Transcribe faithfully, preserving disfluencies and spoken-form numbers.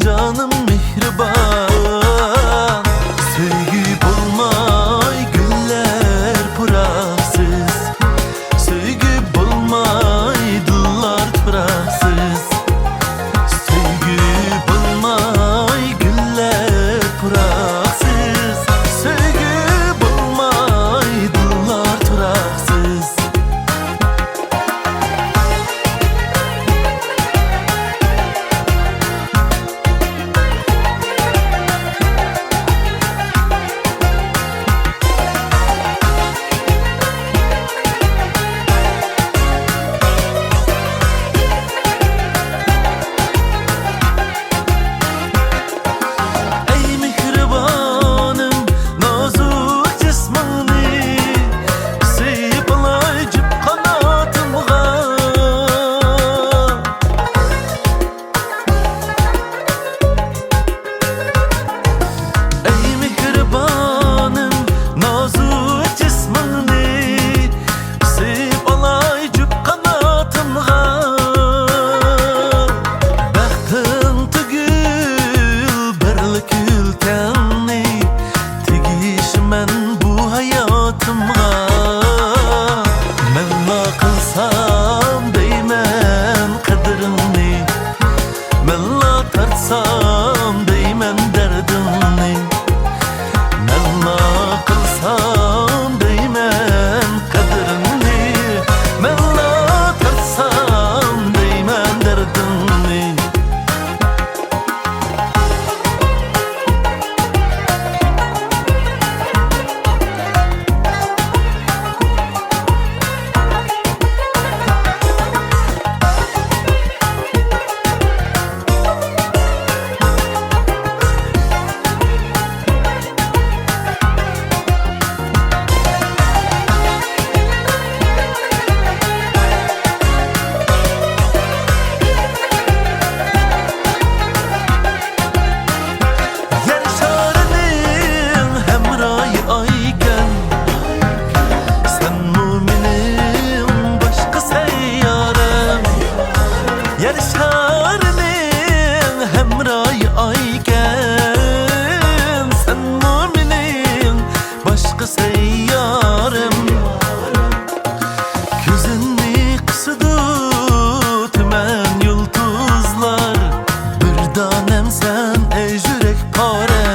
جانىم مېھرىبان، سۆيگۈ بولماي گۈللەر پۇراقسىز، سۆيگۈ بولماي دىللار تۇپراقسىز، سۆيگۈ بولماي گۈللەر پۇراقسىز، سۆيگۈ بولماي دىللار تۇراقسىز. ئەي مېھرىبانىم، نازۇك جىسمىڭنى سىيپىلاي جۈپ قاناتىمغا. ئەي مېھرىبانىم، نازۇك جىسمىڭنى قىسىپ ئالاي جۈپ قاناتىمغا. بەختىڭ تۈگۈل بىرلا كۈلكەڭنى تېگىشىمەن بۇ ھاياتىمغا. مەنلا قىلسام دەيمەن قەدرىڭنى، مەنلا تارتسام دەيمەن دەردىڭنى، مەنلا قىلسام دەيمەن قەدرىڭنى، مەنلا تارتسام دەيمەن دەردىڭنى. يەر شارىنىڭ ھەمراھى ئايكەن، سەنمۇ مېنىڭ باشقا سەييارەم. يەر شارىنىڭ ھەمراھى ئايكەن، سەنمۇ مېنىڭ باشقا سەييارەم. كۆزۈمنى قىسىدۇ تۈمەن يۇلتۇزلار، بىر دانەم سەن، ئەي يۈرەك پارە.